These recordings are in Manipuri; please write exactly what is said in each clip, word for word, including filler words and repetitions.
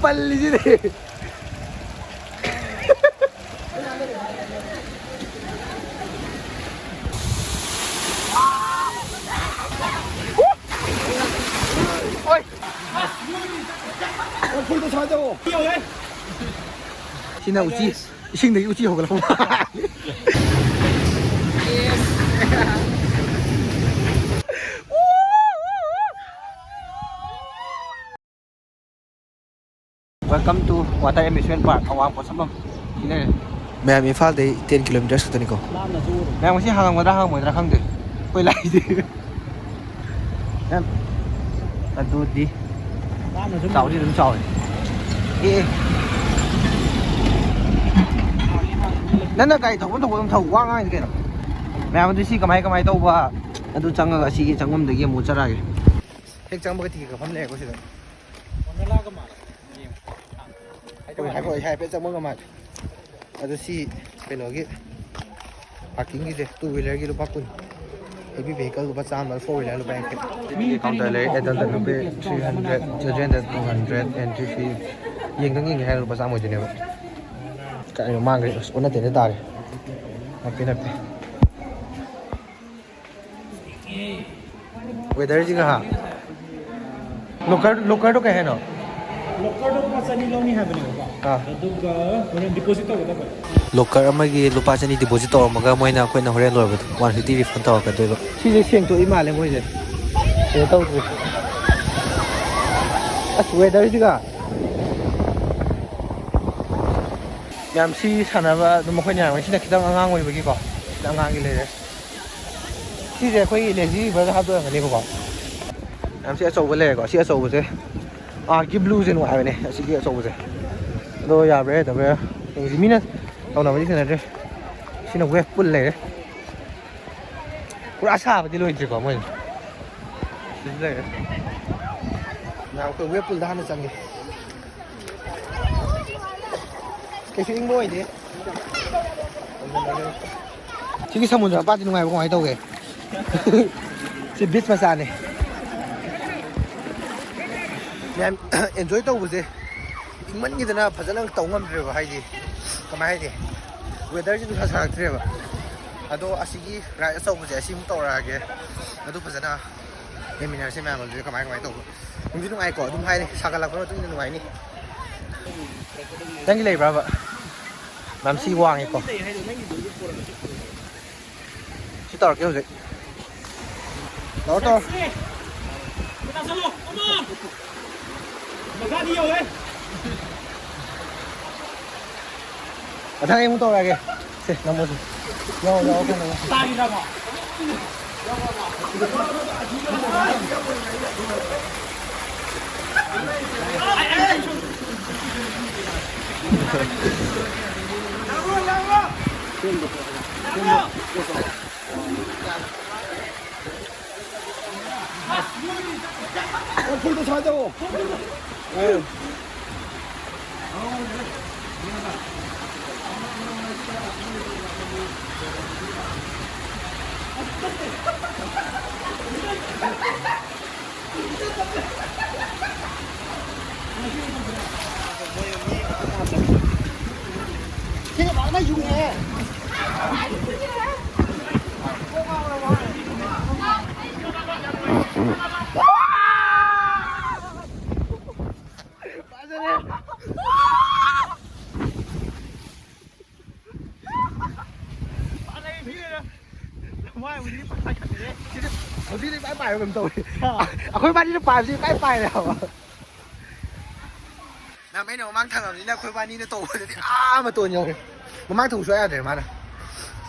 ꯄꯜꯂꯤꯁꯤꯗꯤ꯫ ꯁꯤꯅ ꯎꯆꯤ, ꯏꯁꯤꯡꯗꯒꯤ ꯎꯆꯤ ꯍꯧꯒꯠꯂꯛꯄ ꯃꯥꯜꯂꯤ꯫ Welcome to Water Amusement Park, ꯑꯋꯥꯡ ꯄꯣꯠꯁꯪꯐꯝ꯫ ꯁꯤ ꯂꯩꯔꯦ꯫ ꯃꯌꯥꯝ ꯏꯝꯐꯥꯜꯗꯩ ten kilometers ꯈꯛꯇꯅꯤꯀꯣ꯫ ꯃꯌꯥꯝ ꯉꯁꯤ ꯍꯥꯡꯉꯝꯒꯗ꯭ꯔꯥ ꯍꯥꯡꯉꯝꯃꯣꯏꯗ꯭ꯔꯥ ꯈꯪꯗꯦ꯫ ꯑꯩꯈꯣꯏ ꯂꯥꯛꯏꯁꯦ꯫ ꯃꯌꯥꯝ ꯑꯗꯨꯗꯤ ꯆꯥꯎꯗꯤ ꯑꯗꯨꯝ ꯆꯥꯎꯋꯦ꯫ ꯑꯦ꯫ ꯅꯪꯅ ꯒꯥꯔꯤ ꯊꯧꯕ ꯊꯧꯕ ꯑꯗꯨꯝ ꯊꯧ, ꯋꯥ ꯉꯥꯡꯉꯤꯗꯤ ꯀꯩꯅꯣ? ꯃꯌꯥꯝ ꯑꯗꯨ ꯁꯤ ꯀꯃꯥꯏ ꯀꯃꯥꯏ ꯇꯧꯕ? ꯑꯗꯨ ꯆꯪꯉꯒ ꯁꯤꯒꯤ ꯆꯪꯐꯝꯗꯒꯤ ꯑꯃꯨꯛ ꯆꯠꯂꯛꯑꯒꯦ꯫ ꯍꯦꯛ ꯆꯪꯕꯒ ꯇꯤꯀꯦꯠ ꯀꯛꯐꯝ ꯂꯩꯔꯦꯀꯣ ꯁꯤꯗ꯫ ꯍꯣꯏ, ꯍꯥꯏꯐꯦꯠ, ꯍꯥꯏꯐꯦꯠ ꯆꯪꯕ ꯉꯝꯃꯛꯑꯒꯦ꯫ ꯑꯗꯣ ꯁꯤ ꯀꯩꯅꯣꯒꯤ parking ꯒꯤꯁꯦ, two wheeler ꯒꯤ ꯂꯨꯄꯥ ꯀꯨꯟ, heavy vehicle ꯂꯨꯄꯥ ꯆꯥꯝꯃ, four wheeler ꯂꯨꯄꯥ ꯌꯥꯡꯈꯩ꯫ ꯃꯤ counter ꯂꯩ, adult ꯅ ꯂꯨꯄꯥ three hundred, children ꯗ two hundred, entry fee꯫ ꯌꯦꯡꯗꯪ ꯌꯦꯡꯒꯦ ꯍꯥꯏꯔꯒ ꯂꯨꯄꯥ ꯆꯥꯝꯃ ꯑꯣꯏꯗꯣꯏꯅꯦꯕ꯫ ꯀꯩꯅꯣ ꯃꯥꯡꯈ꯭ꯔꯦ, ꯑꯁ, ꯑꯣꯟꯅ ꯇꯩꯅ ꯇꯥꯔꯦ꯫ ꯅꯞꯄꯤ, ꯅꯞꯄꯤ꯫ Weather ꯁꯤꯒ ꯍꯥ? Locker, locker ꯗꯣ ꯀꯩ ꯍꯥꯏꯅꯣ? Locker ꯗꯣ ꯂꯨꯄꯥ ꯆꯅꯤ ꯂꯧꯅꯤ ꯍꯥꯏꯕꯅꯦꯕꯀꯣ꯫ ꯑꯥ꯫ ꯑꯗꯨꯒ ꯍꯣꯔꯦꯟ deposit ꯇꯧꯒꯗꯕ꯫ Locker ꯑꯃꯒꯤ ꯂꯨꯄꯥ ꯆꯅꯤ deposit ꯇꯧꯔꯝꯃꯒ ꯃꯣꯏꯅ ꯑꯩꯈꯣꯏꯅ ꯍꯣꯔꯦꯟ ꯂꯣꯏꯔꯕꯗ one fifty refund ꯇꯧꯔꯛꯀꯗꯣꯏꯕ꯫ ꯁꯤꯁꯦ ꯁꯦꯡꯇꯣꯛꯏ ꯃꯥꯜꯂꯦ ꯃꯣꯏꯁꯦ꯫ ꯀꯩꯅꯣ ꯇꯧꯗ꯭ꯔꯤ꯫ ꯑꯁ, weather ꯁꯤꯒ꯫ ꯃꯌꯥꯝ ꯁꯤ ꯁꯥꯟꯅꯕ ꯑꯗꯨꯝ ꯑꯩꯈꯣꯏꯅ ꯌꯥꯔꯝꯒꯅꯤ꯫ ꯁꯤꯅ ꯈꯤꯇꯪ ꯑꯉꯥꯡ ꯑꯣꯏꯕꯒꯤꯀꯣ꯫ ꯁꯤꯗ ꯑꯉꯥꯡꯒꯤ ꯂꯩꯔꯦ꯫ ꯁꯤꯁꯦ ꯑꯩꯈꯣꯏꯒꯤ lazy river ꯗ ꯍꯥꯞꯇꯣꯏ ꯑꯣꯏꯔꯝꯒꯅꯤꯕꯀꯣ꯫ ꯌꯥꯝ ꯁꯤ ꯑꯆꯧꯕ ꯂꯩꯔꯦꯀꯣ꯫ ꯁꯤ ꯑꯆꯧꯕꯁꯦ ꯑꯥꯔꯠꯀꯤ blue ꯁꯦ ꯅꯨꯡꯉꯥꯏꯕꯅꯦ, ꯑꯁꯤꯒꯤ ꯑꯆꯧꯕꯁꯦ꯫ ꯑꯗꯣ ꯌꯥꯕ꯭ꯔꯥ ꯌꯥꯗꯕ꯭ꯔꯥ ꯌꯦꯡꯁꯤ꯫ ꯃꯤꯅ ꯇꯧꯅꯕꯗꯤ ꯊꯦꯡꯅꯗ꯭ꯔꯦ꯫ ꯁꯤꯅ wave pool ꯂꯩꯔꯦ꯫ ꯄꯨꯔꯥ ꯁꯥꯕꯗꯤ ꯂꯣꯏꯗ꯭ꯔꯤꯀꯣ ꯃꯣꯏ꯫ ꯁꯤꯁꯨ ꯂꯩꯔꯦ꯫ ꯉꯥꯏꯈꯣ, ꯑꯩꯈꯣꯏ wave pool ꯗ ꯍꯥꯟꯅ ꯆꯪꯒꯦ꯫ ꯀꯩꯁꯨ ꯏꯪꯕ ꯑꯣꯏꯗꯦ꯫ ꯁꯤꯒꯤ ꯁꯃꯨꯗ꯭ꯔ ꯃꯄꯥꯟꯁꯤ ꯅꯨꯡꯉꯥꯏꯕ ꯀꯃꯥꯏꯅ ꯇꯧꯒꯦ? ꯁꯤ beach ꯃꯆꯥꯅꯤ꯫ ꯃꯌꯥꯝ ꯑꯦꯟꯖꯣꯏ ꯇꯧꯕꯁꯦ ꯏꯪꯃꯟꯈꯤꯗꯅ ꯐꯖꯅ ꯇꯧ ꯉꯝꯗ꯭ꯔꯦꯕ, ꯍꯥꯏꯗꯤ ꯀꯃꯥꯏ ꯍꯥꯏꯅꯤ, ꯋꯦꯗꯔꯁꯤ ꯅꯨꯡꯁꯥ ꯁꯥꯔꯛꯇ꯭ꯔꯦꯕ꯫ ꯑꯗꯣ ꯑꯁꯤꯒꯤ ꯔꯥꯏꯗ ꯑꯆꯧꯕꯁꯦ ꯑꯁꯤꯃꯨꯛ ꯇꯧꯔꯛꯑꯒꯦ, ꯑꯗꯨ ꯐꯖꯅ ꯌꯦꯡꯃꯤꯟꯅꯔꯁꯦ ꯃꯌꯥꯝ꯫ ꯑꯗꯨꯗꯤ ꯀꯃꯥꯏ ꯀꯃꯥꯏꯅ ꯇꯧꯕ, ꯅꯨꯡꯗꯤ ꯅꯨꯡꯉꯥꯏꯀꯣ, ꯑꯗꯨꯝ ꯍꯥꯏꯗꯤ ꯁꯥꯒꯠꯂꯛꯄꯒꯤ ꯃꯇꯨꯡ ꯏꯟꯅ ꯅꯨꯡꯉꯥꯏꯅꯤ꯫ ꯅꯪꯒꯤ ꯂꯩꯕ꯭ꯔꯕ? ꯃꯌꯥꯝ ꯁꯤ ꯋꯥꯡꯉꯦꯀꯣ꯫ ꯁꯤ ꯇꯧꯔꯛꯀꯦ ꯍꯧꯖꯤꯛ꯫ ꯇꯧꯔꯣ, ꯇꯧꯔꯣ꯫ ꯃꯊꯪ ꯑꯩ ꯑꯃꯨꯛ ꯇꯧꯔꯛꯑꯒꯦ꯫ ꯁꯦ, ꯅꯝꯃꯣ ꯁꯦ꯫ ꯌꯥꯎ, ꯌꯥꯎ, ꯀꯩꯅꯣ꯫ ꯐꯨꯜꯗ ꯁꯨꯃꯥꯏꯅ ꯇꯧꯑꯣ꯫ ꯁꯤꯅ ꯐꯖꯅ ꯌꯨꯡꯉꯦ꯫ ꯐꯖꯔꯦ꯫ ꯁꯤꯗꯤ ꯍꯧꯖꯤꯛꯇꯤ ꯏꯄꯥꯏ ꯄꯥꯏꯕ ꯀꯩꯅꯣꯝ ꯇꯧꯋꯦ꯫ ꯑꯩꯈꯣꯏ ꯕꯥꯅꯤꯅ ꯄꯥꯏꯕꯁꯤ ꯏꯄꯥꯏ ꯄꯥꯏꯔꯦ ꯍꯥꯏꯕ꯫ ꯃꯌꯥꯝ, ꯑꯩꯅ ꯃꯃꯥꯡ ꯊꯪꯉꯕꯅꯤꯅ ꯑꯩꯈꯣꯏ ꯕꯥꯅꯤꯅ ꯇꯧꯕꯗꯗꯤ ꯑꯥ ꯃꯇꯣꯟ ꯌꯧꯔꯦ꯫ ꯃꯃꯥꯡ ꯊꯪꯕ ꯁꯨꯡꯌꯥ ꯌꯥꯗ꯭ꯔꯦ ꯃꯥꯅ꯫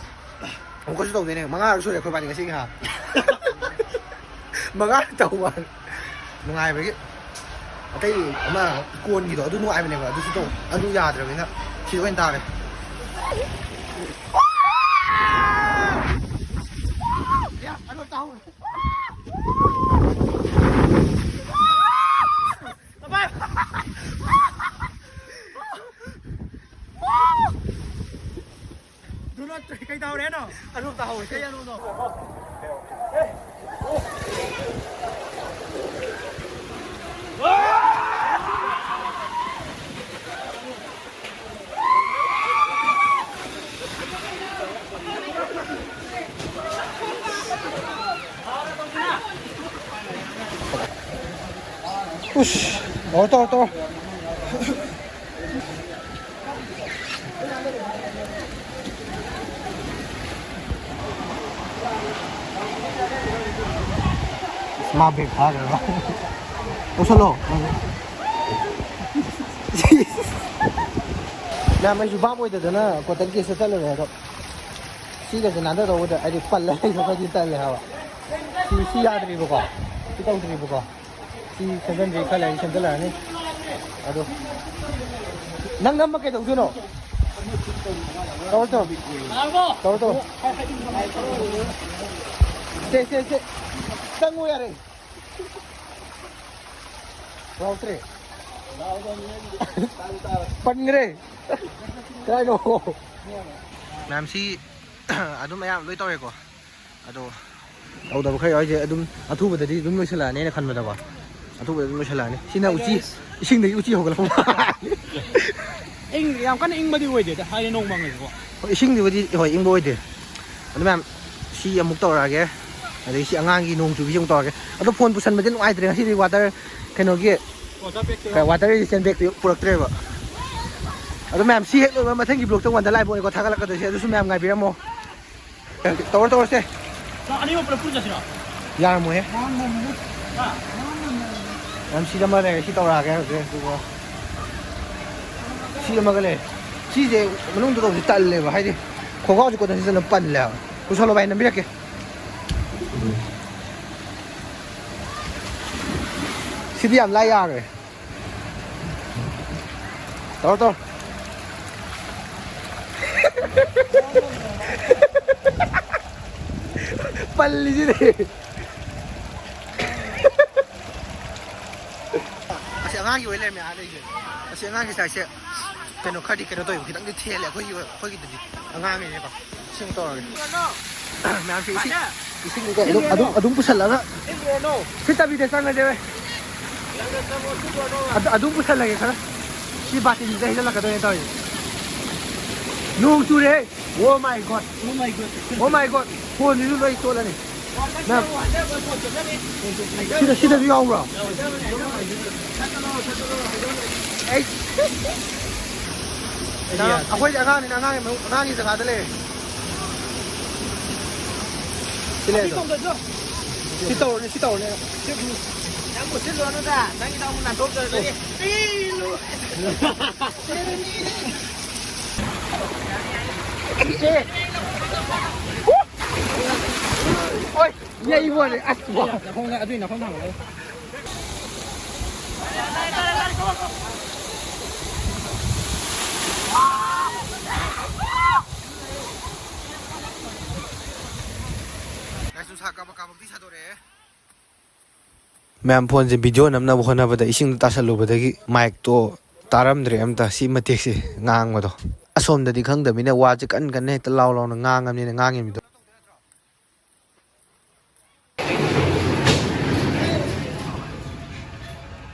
ꯑꯃꯨꯛꯀꯁꯨ ꯇꯧꯗꯣꯏꯅꯦ꯫ ꯃꯉꯥꯔꯛ ꯁꯨꯔꯦ ꯑꯩꯈꯣꯏ ꯕꯥꯅꯤ ꯉꯁꯤ ꯉꯥꯏꯍꯥꯛ꯫ ꯃꯉꯥ ꯇꯧꯕ꯫ ꯅꯨꯡꯉꯥꯏꯕꯒꯤ꯫ ꯑꯇꯩ ꯑꯃ ꯀꯣꯟꯒꯤꯗꯣ ꯑꯗꯨ ꯅꯨꯡꯉꯥꯏꯕꯅꯦꯕ꯫ ꯑꯗꯨꯁꯨ ꯇꯧ꯫ ꯑꯗꯨ ꯌꯥꯗ꯭ꯔꯕꯅꯤꯅ ꯁꯤꯗ ꯑꯣꯏꯅ ꯇꯥꯔꯦ꯫ ꯀꯩꯗꯧꯔꯦꯅꯣ? ꯑꯗꯨꯝ ꯇꯥꯍꯧꯔꯦ꯫ ꯀꯩ ꯑꯅꯨꯅꯣ? ꯇꯧꯔꯣ, ꯇꯧꯔꯣ, ꯇꯧꯔꯣ꯫ ꯃꯥ ꯕ꯭ꯔꯦꯛ ꯐꯥꯈ꯭ꯔꯕ? ꯂꯧꯁꯜꯂꯣ꯫ ꯃꯌꯥꯝ, ꯑꯩꯁꯨ ꯚꯥꯞ ꯑꯣꯏꯗꯗꯅ ꯀꯣꯇꯟ ꯀꯦꯁꯇ ꯆꯠꯂꯨꯔꯦ꯫ ꯑꯗꯣ ꯁꯤꯒꯁꯦ ꯅꯥꯟꯊꯗꯧꯕꯗ ꯑꯩꯗꯤ ꯄꯜꯂ ꯂꯩꯕ ꯈꯔꯗꯤ ꯇꯜꯂꯦ ꯍꯥꯏꯕ꯫ ꯁꯤ, ꯁꯤ ꯌꯥꯗ꯭ꯔꯤꯕꯀꯣ꯫ ꯁꯤ ꯇꯧꯗ꯭ꯔꯤꯕꯀꯣ꯫ ꯁꯤ ꯁꯦꯝꯖꯤꯟꯗ꯭ꯔꯤ, ꯈꯔ ꯂꯩꯔꯗꯤ ꯁꯦꯝꯖꯤꯜꯂꯛꯑꯅꯤ꯫ ꯑꯗꯣ ꯅꯪ ꯅꯝꯃ ꯀꯩꯗꯧꯗꯣꯏꯅꯣ? ꯇꯧꯔꯣ, ꯇꯧꯔꯣ꯫ ꯇꯧꯔꯣ, ꯇꯧꯔꯣ꯫ ꯁꯦ, ꯁꯦ, ꯁꯦ꯫ ꯆꯪꯉꯣ ꯌꯥꯔꯦ꯫ ꯌꯥꯎꯗ꯭ꯔꯦ꯫ ꯄꯟꯈ꯭ꯔꯦ꯫ ꯀꯗꯥꯏꯅꯣ? ꯃꯌꯥꯝꯁꯤ ꯑꯗꯨꯝ ꯑꯌꯥꯝꯕ ꯂꯣꯏ ꯇꯧꯔꯦꯀꯣ꯫ ꯑꯗꯣ ꯇꯧꯗꯕ ꯈꯔ ꯌꯥꯎꯔꯤꯁꯦ ꯑꯗꯨꯝ ꯑꯊꯨꯕꯗꯗꯤ ꯑꯗꯨꯝ ꯂꯣꯏꯁꯤꯜꯂꯛꯑꯅꯤꯅ ꯈꯟꯕꯗꯀꯣ꯫ ꯑꯊꯨꯕꯗ ꯑꯗꯨꯝ ꯂꯣꯏꯁꯤꯜꯂꯛꯑꯅꯤ꯫ ꯁꯤꯅ ꯎꯆꯤ, ꯏꯁꯤꯡꯗꯒꯤ ꯎꯆꯤ ꯍꯧꯒꯠꯂꯛꯄ ꯃꯥꯜꯂꯤ꯫ ꯏꯪ-, ꯌꯥꯝ ꯀꯟꯅ ꯏꯪꯕꯗꯤ ꯑꯣꯏꯗꯦꯗ, ꯍꯥꯏꯗꯤ ꯅꯣꯡ ꯃꯪꯉꯁꯨꯀꯣ꯫ ꯍꯣꯏ, ꯏꯁꯤꯡꯗꯨꯕꯨꯗꯤ ꯍꯣꯏ ꯏꯪꯕ ꯑꯣꯏꯗꯦ꯫ ꯑꯗꯨ ꯃꯌꯥꯝ, ꯁꯤ ꯑꯃꯨꯛ ꯇꯧꯔꯛꯑꯒꯦ꯫ ꯑꯗꯒꯤ ꯁꯤ ꯑꯉꯥꯡꯒꯤ ꯅꯣꯡ ꯆꯨꯕꯤꯁꯤ ꯑꯃꯨꯛ ꯇꯧꯔꯛꯑꯒꯦ꯫ ꯑꯗꯣ ꯐꯣꯟ ꯄꯨꯁꯟꯕꯗꯤ ꯅꯨꯡꯉꯥꯏꯇ꯭ꯔꯦ ꯉꯁꯤꯗꯤ, ꯋꯥꯇꯔ ꯀꯩꯅꯣꯒꯤ, ꯋꯥꯇꯔ ꯕꯦꯒꯇꯣ ꯌꯥꯎ- ꯋꯥꯇꯔ ꯔꯦꯖꯤꯁꯇꯦꯟ ꯕꯦꯒꯇꯨ ꯄꯨꯔꯛꯇ꯭ꯔꯦꯕ꯫ ꯑꯗꯣ ꯃꯌꯥꯝ, ꯁꯤ ꯍꯦꯛ ꯂꯣꯏꯕ ꯃꯊꯪꯒꯤ ꯕ꯭ꯂꯣꯛꯇ ꯋꯥꯟꯗꯔ ꯂꯥꯏꯐ ꯑꯣꯏꯅꯀꯣ ꯊꯥꯒꯠꯂꯛꯀꯗꯣꯏꯁꯦ, ꯑꯗꯨꯁꯨ ꯃꯌꯥꯝ ꯉꯥꯏꯕꯤꯔꯝꯃꯣ꯫ ꯇꯧꯔꯣ, ꯇꯧꯔꯣꯁꯦ꯫ ꯆꯥꯛ ꯑꯅꯤꯃꯛ ꯄꯨꯂꯞ ꯄꯨꯟ ꯆꯠꯁꯤꯔꯣ? ꯌꯥꯔꯝꯃꯣꯏꯍꯦ꯫ ꯍꯥ? ꯌꯥꯝ ꯁꯤꯗ ꯑꯃ ꯂꯩꯔꯦ, ꯁꯤ ꯇꯧꯔꯛꯑꯒꯦ ꯍꯧꯖꯤꯛ, ꯑꯗꯨꯒ ꯁꯤ ꯑꯃꯒ ꯂꯩꯔꯦ꯫ ꯁꯤꯁꯦ ꯃꯅꯨꯡꯗ ꯇꯧꯕꯁꯦ ꯇꯜꯂꯦꯕ, ꯍꯥꯏꯗꯤ ꯈꯣꯡꯒ꯭ꯔꯥꯎꯁꯦ ꯀꯣꯟꯅ ꯁꯤꯖꯟꯅ ꯄꯜꯂꯦꯕ꯫ ꯄꯨꯁꯜꯂꯣ ꯚꯥꯏ, ꯅꯝꯕꯤꯔꯛꯀꯦ꯫ ꯁꯤꯗꯤ ꯌꯥꯝ ꯂꯥꯏ ꯌꯥꯈ꯭ꯔꯦ꯫ ꯇꯧꯔꯣ, ꯇꯧꯔꯣ꯫ ꯄꯜꯂꯤꯁꯤꯗꯤ꯫ ꯑꯁꯤ ꯑꯉꯥꯡꯒꯤ ꯑꯣꯏ ꯂꯩꯔꯝꯃꯦ ꯑꯥ ꯂꯩꯁꯦ꯫ ꯑꯁꯤ ꯑꯉꯥꯡꯒꯤ ꯁꯥꯏꯖꯁꯦ ꯀꯩꯅꯣ ꯈꯔꯗꯤ ꯀꯩꯅꯣ ꯇꯧꯋꯦꯕ, ꯈꯤꯇꯪꯗꯤ ꯊꯦꯜꯂꯦ ꯑꯩꯈꯣꯏꯒꯤ, ꯑꯩꯈꯣꯏꯒꯤꯗꯨꯗꯤ꯫ ꯑꯉꯥꯡꯒꯤꯅꯦꯕ꯫ ꯁꯤ ꯑꯃꯨꯛ ꯇꯧꯔꯒꯦ꯫ ꯃꯌꯥꯝꯁꯦ ꯏꯁꯤꯡ, ꯏꯁꯤꯡꯗꯣ ꯑꯗꯨꯝ, ꯑꯗꯨꯝ, ꯑꯗꯨꯝ ꯄꯨꯁꯜꯂꯒ ꯁꯤ ꯇꯕꯤꯗ ꯆꯪꯉꯁꯦ ꯚꯥꯏ꯫ ꯑꯗꯨ, ꯑꯗꯨꯝ ꯄꯨꯁꯜꯂꯒꯦ ꯈꯔ꯫ ꯁꯤ ꯕꯥꯇꯤꯟꯁꯤꯗ ꯍꯩꯖꯤꯜꯂꯛꯀꯗꯣꯏꯅꯦ ꯇꯧꯔꯤꯁꯦ꯫ ꯅꯣꯡ ꯆꯨꯔꯦ꯫ Oh my God꯫ Oh my God꯫ Oh my God꯫ ꯐꯣꯟꯁꯤꯁꯨ ꯂꯣꯏ ꯆꯣꯠꯂꯅꯤ꯫ ꯃꯦꯝ, ꯁꯤꯗ, ꯁꯤꯗꯁꯨ ꯌꯥꯎꯕ꯭ꯔꯣ? ꯑꯩ, ꯑꯩꯈꯣꯏꯗꯤ ꯑꯉꯥꯡꯅꯤꯅ ꯑꯉꯥꯡꯒꯤ ꯃꯅꯨꯡ-, ꯑꯉꯥꯡꯒꯤ ꯖꯒꯥꯗ ꯂꯩꯔꯦ꯫ ꯁꯤ ꯂꯩꯔꯦ ꯑꯗꯣ꯫ ꯁꯤ ꯇꯧꯔꯅꯤ, ꯁꯤ ꯇꯧꯔꯅꯤ꯫ ꯅꯪꯕꯨ ꯁꯤꯜꯂꯨꯔꯅꯨꯗ, ꯅꯪꯒꯤ ꯅꯪꯕꯨ ꯅꯥꯟꯊꯣꯛꯆꯔꯅꯤ꯫ ꯌꯩꯕ ꯋꯥꯅꯤ꯫ ꯑꯁ, ꯋꯥ꯫ ꯅꯈꯣꯡꯗ, ꯑꯗꯨꯏ ꯅꯈꯣꯡ ꯊꯥꯡꯒꯠꯂꯣ꯫ ꯃꯌꯥꯝ, ꯐꯣꯟꯁꯦ ꯚꯤꯗꯤꯑꯣ ꯅꯝꯅꯕ ꯍꯣꯠꯅꯕꯗ ꯏꯁꯤꯡꯗ ꯇꯥꯁꯜꯂꯨꯕꯗꯒꯤ ꯃꯥꯏꯛꯇꯣ ꯇꯥꯔꯝꯗ꯭ꯔꯦ ꯑꯝꯇ, ꯁꯤ ꯃꯇꯦꯛꯁꯦ ꯉꯥꯡꯕꯗꯣ꯫ ꯑꯁꯣꯝꯗꯗꯤ ꯈꯪꯗꯕꯅꯤꯅ ꯋꯥꯁꯦ ꯀꯟ ꯀꯟꯅ ꯍꯦꯛꯇ ꯂꯥꯎ ꯂꯥꯎꯅ ꯉꯥꯡꯉꯕꯅꯤꯅ ꯉꯥꯡꯉꯤꯃꯤꯗꯣ꯫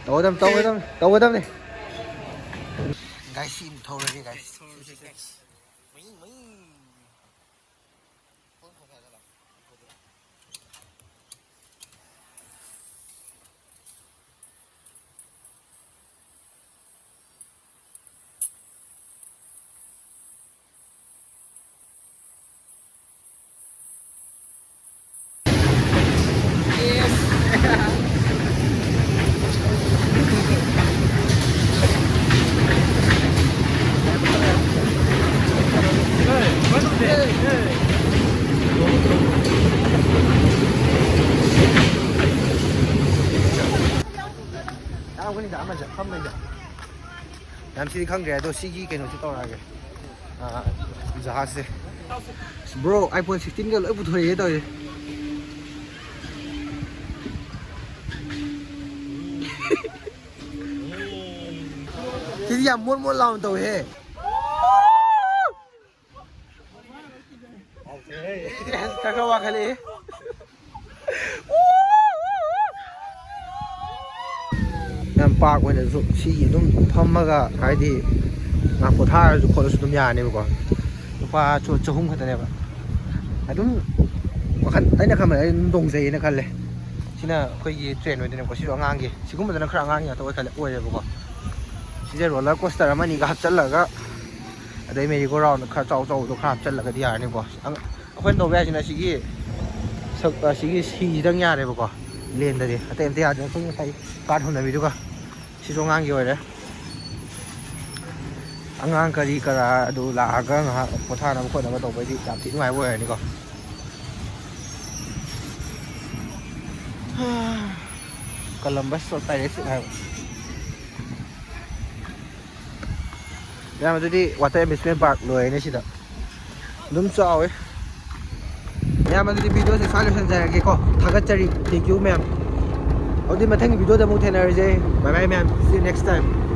ꯇꯧꯒꯗꯝ, ꯇꯧꯒꯗꯝ, ꯇꯧꯒꯗꯝꯅꯤ꯫ ꯒꯥꯏꯁ, ꯁꯤ ꯑꯃꯨꯛ ꯊꯧꯔꯒꯦ, ꯒꯥꯏꯁ꯫ ꯌꯥꯝ ꯁꯤꯗꯤ ꯈꯪꯗ꯭ꯔꯦ, ꯑꯗꯣ ꯁꯤꯒꯤ ꯀꯩꯅꯣꯁꯤ ꯇꯧꯔꯛꯑꯒꯦ꯫ ꯑꯥ, ꯖꯍꯥꯖꯁꯦ꯫ Bro, iPhone sixteen ꯒ ꯂꯣꯏ ꯄꯨꯊꯣꯔꯛꯑꯦ ꯇꯧꯔꯤꯁꯦ꯫ ꯁꯤꯗꯤ ꯌꯥꯝ ꯃꯣꯟ ꯃꯣꯟ ꯂꯥꯎꯅ ꯇꯧꯋꯦꯍꯦ꯫ ꯈꯔ ꯈꯔ ꯋꯥꯈꯠꯂꯛꯑꯦ꯫ ꯌꯥꯝ ꯄꯥꯛ ꯑꯣꯏꯅꯁꯨ ꯁꯤꯒꯤ ꯑꯗꯨꯝ ꯐꯝꯃꯒ, ꯍꯥꯏꯗꯤ, ꯉꯥꯏꯍꯥꯛ ꯄꯣꯊꯥꯔꯁꯨ ꯈꯣꯠꯂꯁꯨ ꯑꯗꯨꯝ ꯌꯥꯅꯦꯕꯀꯣ꯫ ꯂꯨꯄꯥ ꯆ-, ꯆꯍꯨꯝ ꯈꯛꯇꯅꯦꯕ꯫ ꯑꯗꯨꯝ ꯋꯥꯈꯜ ꯑꯩꯅ ꯈꯟꯕꯗ ꯑꯩ ꯑꯗꯨꯝ ꯇꯣꯡꯖꯩꯌꯦꯅ ꯈꯜꯂꯦ꯫ ꯁꯤꯅ ꯑꯩꯈꯣꯏꯒꯤ ꯇ꯭ꯔꯦꯟ ꯑꯣꯏꯗꯣꯏꯅꯦꯕꯀꯣ꯫ ꯁꯤꯁꯨ ꯑꯉꯥꯡꯒꯤ, ꯁꯤꯒꯨꯝꯕꯗꯅ ꯈꯔ ꯑꯉꯥꯡꯒꯤ ꯉꯥꯛꯇ ꯑꯣꯏꯈꯜꯂꯦ, ꯑꯣꯏꯔꯦꯕꯀꯣ꯫ ꯁꯤꯁꯦ ꯔꯣꯂꯔ ꯀꯣꯁꯇꯔ ꯑꯃ ꯑꯅꯤꯒ ꯍꯥꯞꯆꯜꯂꯒ, ꯑꯗꯩ ꯃꯦꯔꯤꯒꯣ ꯔꯥꯎꯟ ꯈꯔ ꯆꯥꯎ ꯆꯥꯎꯕꯗꯣ ꯈꯔ ꯍꯥꯞꯆꯜꯂꯒꯗꯤ ꯌꯥꯔꯅꯤꯀꯣ꯫ ꯑꯪ-, ꯑꯩꯈꯣꯏꯅ ꯇꯧꯕ ꯌꯥꯏꯁꯤꯅ ꯁꯤꯒꯤ ꯁꯛ-, ꯑ, ꯁꯤꯒꯤ ꯁꯤꯁꯤꯗꯪ ꯌꯥꯔꯦꯕꯀꯣ꯫ ꯂꯦꯟꯗꯗꯤ ꯑꯇꯩ ꯑꯝꯇ ꯌꯥꯗ꯭ꯔꯦ꯫ ꯑꯩꯈꯣꯏ ꯉꯁꯥꯏ ꯀꯥꯔꯠ ꯍꯨꯟꯅꯕꯤꯗꯨꯒ꯫ ꯁꯤꯁꯨ ꯑꯉꯥꯡꯒꯤ ꯑꯣꯏꯔꯦ꯫ ꯑꯉꯥꯡ ꯀꯔꯤ ꯀꯔꯥ ꯑꯗꯨ ꯂꯥꯛꯑꯒ ꯉꯥꯏꯍꯥꯛ ꯄꯣꯊꯥꯅꯕ ꯈꯣꯠꯅꯕ ꯇꯧꯕꯩꯗꯤ ꯌꯥꯝ ꯊꯤ ꯅꯨꯡꯉꯥꯏꯕ ꯑꯣꯏꯔꯅꯤꯀꯣ꯫ Columbus of Pirates ꯍꯥꯏꯕ꯫ ꯃꯌꯥꯝ, ꯑꯗꯨꯗꯤ water amusement park ꯂꯣꯏꯔꯅꯤ ꯁꯤꯗ꯫ ꯑꯗꯨꯝ ꯆꯥꯎꯋꯦ꯫ ꯃꯌꯥꯝ, ꯑꯗꯨꯗꯤ video ꯁꯦ ꯁ꯭ꯋꯥꯏ ꯂꯣꯏꯁꯤꯟꯖꯔꯒꯦꯀꯣ꯫ ꯊꯥꯒꯠꯆꯔꯤ꯫ Thank you ꯃꯌꯥꯝ꯫ ꯑꯗꯨꯗꯤ ꯃꯊꯪꯒꯤ video ꯗ ꯑꯃꯨꯛ ꯊꯦꯡꯅꯔꯁꯦ꯫ Bye bye ꯃꯌꯥꯝ꯫ See you next time꯫